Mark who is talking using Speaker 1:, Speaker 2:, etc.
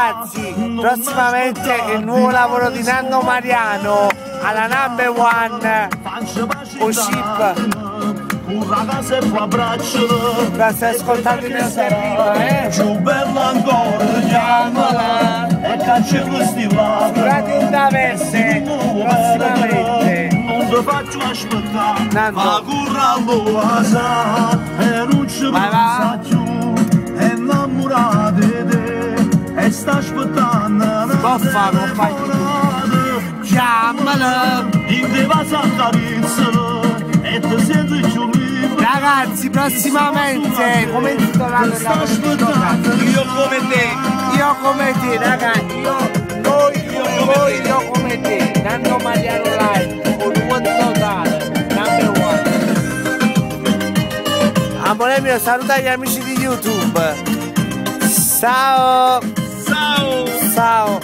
Speaker 1: Ragazzi, prossimamente il nuovo lavoro di Nando Mariano alla number one Oship. La stai ascoltando in anteprima, eh? Su Radio Onda Verde, prossimamente. Nando. Vai, va. Vaffa, non fai Chiamala. Ragazzi, prossimamente, come intitolato il lavoro discografico?
Speaker 2: Io come te.
Speaker 1: Io come te, ragazzi, io, noi, io voi, io come te. Nando Mariano Live, con un totale, number one. Amore mio, saluta gli amici di YouTube. Ciao.
Speaker 2: Ciao.
Speaker 1: Ciao.